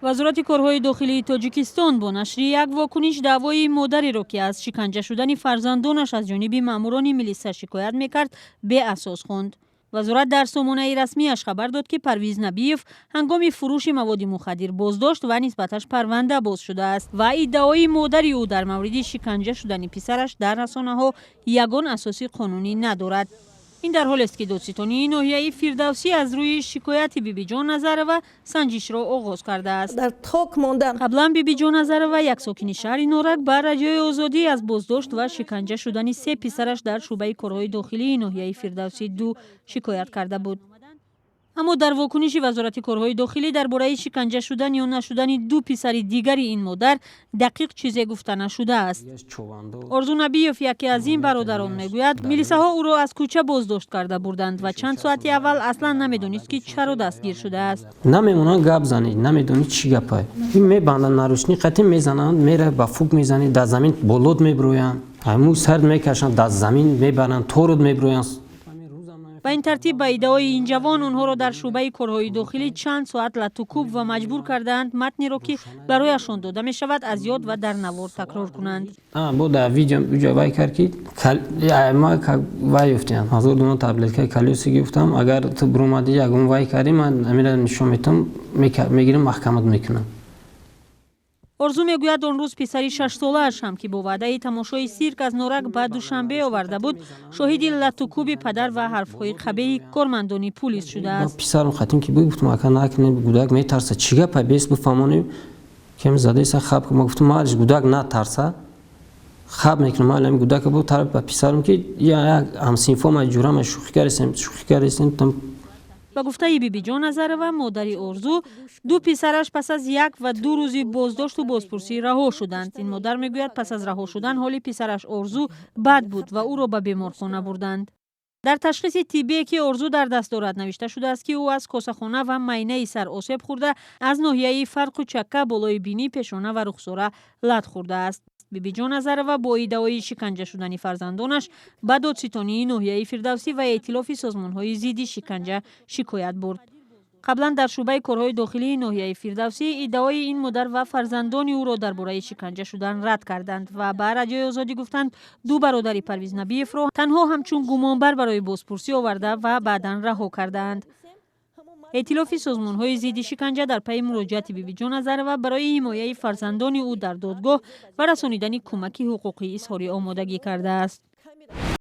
Вазорати корҳои дохилии Тоҷикистон бо нашри як вокуниш даъвои модареро, ки аз шиканҷа шудани фарзандонаш аз ҷониби маъмурони милиса шикоят мекард, беасос хонд. Вазорат дар сомонаи расмиаш хабар дод, ки Парвиз Набиев ҳангоми фурӯши маводи мухаддир боздошт ва нисбаташ парванда боз шудааст ва иддаои модари ӯ дар мавриди шиканҷа шудани писараш дар расонаҳо ягон асоси қонунӣ надорад. Ин дар ҳолест, ки додситонии ноҳияи Фирдавсӣ аз рӯи шикояти Бибиҷон Назарова санҷишро оғоз кардааст. Дар ток мондан. Қаблан Бибиҷон Назарова, як сокини шаҳри Норак, ба Радиои Озодӣ аз боздошт ва шиканҷа шудани се писараш дар шӯъбаи корҳои дохилии ноҳияи Фирдавсӣ ду шикоят карда буд. Аммо дар вокуниши Вазорати корҳои дохилӣ дар бораи шиканҷа шудан ё нашудани ду писари дигари ин модар дақиқ чизе гуфта нашудааст. Орзу Набиев, яке аз ин бародарон, мегӯяд, милисаҳо ӯро аз кӯча боздошт карда бурданд ва чанд соати аввал аслан намедонист, ки чаро дастгир шудааст. Намемонанд гап занӣ, намедонӣ чӣ гапай. Мебанданд, наручни қатӣ мезананд, мера ба фук мезанӣ, дар замин болот мебироянд, ҳамӯ сар мекашанд, дар замин мебаранд, торут мебироянд. Ба ин тартиб, ба иддаои ин ҷавон, онҳоро дар шӯъбаи корҳои дохилӣ чанд соат латукӯб ва маҷбур кардаанд матнеро, ки барояшон дода мешавад, аз ёд ва дар навор такрор кунанд. Бо дар видео уҷа вай кард, ки ма вай ёфтиям, 1000 дона таблеткаи калёси гирифтам. Агар ту биромадӣ, ягон вай кардӣ, ман амира нишон метам, мегирам, маҳкамат мекунам. Орзу мегӯяд, он рӯз писари 6-солааш ҳам, ки бо ваъдаи тамошои сирк аз Норак ба Душанбе оварда буд, шоҳиди латукӯби падар ва ҳарфҳои қабеҳи кормандони пулис шудааст. Писарам хатим ки буд, гуфтам: «Ака, накунед, гудак метарса, чӣ гапа, бес бифаҳмонем». Кем задаиса хаб. Ма гуфтам: «Малиш, гудак натарса, хаб мекунам, мали ами гудака бу тараф ба писарам, ки як ҳамсинфома ҷурама шӯхӣ кардесем, шӯхӣ кардесем». Ба гуфтаи Бибиҷон Назарова, модари Орзу, ду писараш пас аз 1 ва 2 рӯзи боздошту бозпурсӣ раҳо шуданд. Ин модар мегӯяд, пас аз раҳо шудан ҳоли писараш Орзу бад буд ва ӯро ба беморхона бурданд. Дар ташхиси тиббие, ки Орзу дар даст дорад, навишта шудааст, ки ӯ аз косахона ва майнаи сар осеб хӯрда, аз ноҳияи фарқу чакка, болои бинӣ, пешона ва рухсора лат хӯрдааст. Бибиҷон Назарова бо иддаои шиканҷа шудани фарзандонаш ба додситонии ноҳияи Фирдавсӣ ва Эътилофи созмонҳои зидди шиканҷа шикоят бурд. Қаблан дар шӯъбаи корҳои дохилии ноҳияи Фирдавсӣ иддаои ин модар ва фарзандони ӯро дар бораи шиканҷа шудан рад карданд ва ба Радиои Озодӣ гуфтанд, ду бародари Парвиз Набиевро танҳо ҳамчун гумонбар барои бозпурсӣ оварда ва баъдан раҳо кардаанд. Эътилофи созмонҳои зидди шиканҷа дар пайи муроҷиати Бибиҷон Назарова барои ҳимояи фарзандони ӯ дар додгоҳ ва расонидани кӯмаки ҳуқуқӣ изҳори омодагӣ кардааст.